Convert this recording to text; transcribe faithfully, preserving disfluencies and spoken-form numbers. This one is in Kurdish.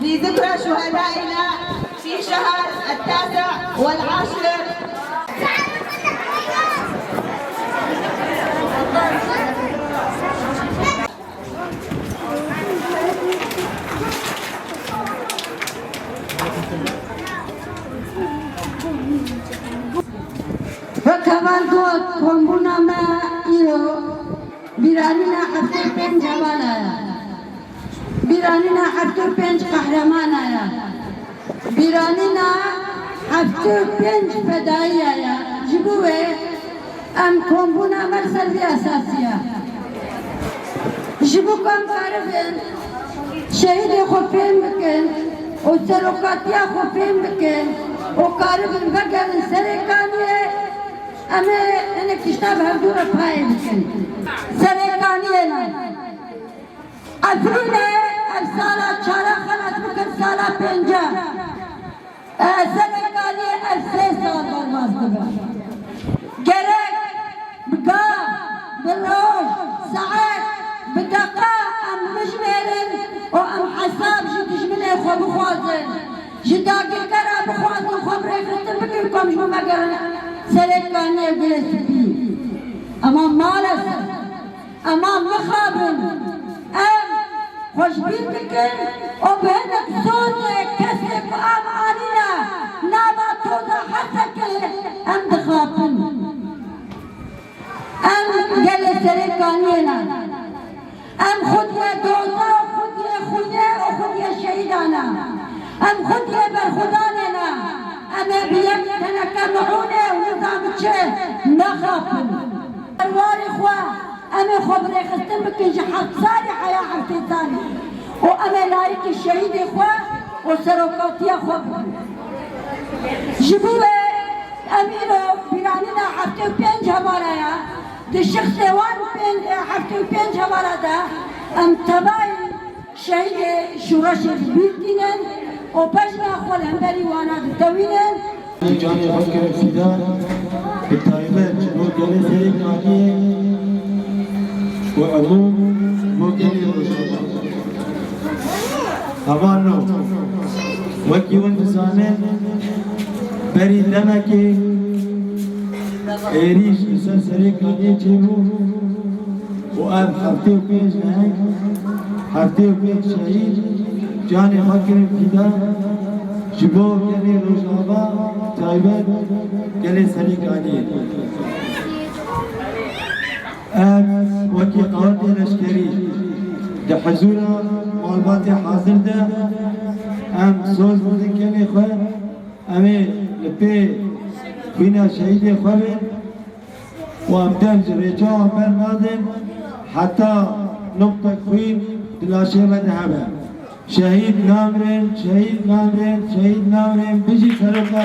لذكرى شهدائنا في شهر التاسع والعاشر. Wek heval got, kombûna me îro bîranîna heftê û pênc hevala ye. Bîranîna heftê û pênc qehremana ye. Bîranîna heftê û pênc fedaiya ye. Ji bo wê em kombûna me li ser vî esasî ye. Ji bo ku em karibin şehîdê xwe fêm bikin û serokatiya xwe fêm bikin û karibin vegerin Serêkaniyê, em ê hinek tişta bi hevdû re payê bikin. Serêkaniyê ne. Efrînê ev sala çara xelas bikin sala pênca. E, Serêkaniyê ev sê sal derbas dibe. Gerek bi gav, bi roj, saet, bi deqa em bijmêrin û em hesab ji dijminê xwe bixwazin. Ji dagirkera bixwazin xwe bi rêxistin bikin ku em ji bo me gerin Serêkaniyê Gulê Spî. Ema maalesef Ema mixabin, em xweşbîr bikin û bi hinek sozê kesê ku em anîne nava toza Hesekê, em dixapin. Em gelê Serêkaniyê ne. Em xwediyê doza, xwediyê xwînê û xwediyê şehîdan e. Em xwediyê berxwedanê ne. Em ê bi yek teneke mihûnê û nizam çi nexapin. Perwarê xwe Em ê xwe bi rêxistin bikin ji heft salî heya heftê salî û em ê layikî şehîdê xwe û serokatiya xwe bikin. Ji bo wê em îro bîranîna heftê û pênc hevara ye, di şixsê wan pênc, heftê û pênc hevara de em tevayî Şehîdê şoreşê bi bîr tînin û bejna xwe li hemberî wana ditewînin. Canê xwe kirin fîda, bi taybet ji bo gelê Serêkaniyê û emû ji bo gelê Rojava. Hevalno, wekî hûn dizanin, berî demekê êrîş li ser Serêkaniyê çêbû. û ev heftê û pênc neheng, heftê û pênc şehîd canê xwe kirin fîda ji bo gelê Rojava, taybet gelê Serêkaniyê. Em wekî qewetê leşkerî di hizûra malbatê hazir de em soz didin gelê xwe, em ê li pê xwîna şehîdê xwe bên. Û em dem ji rêçawan bernadin heta nuqtek xwîn di laşê me de hebe. Şehîd namrên, şehîd namrên, şehîd namrên, bijî seroka.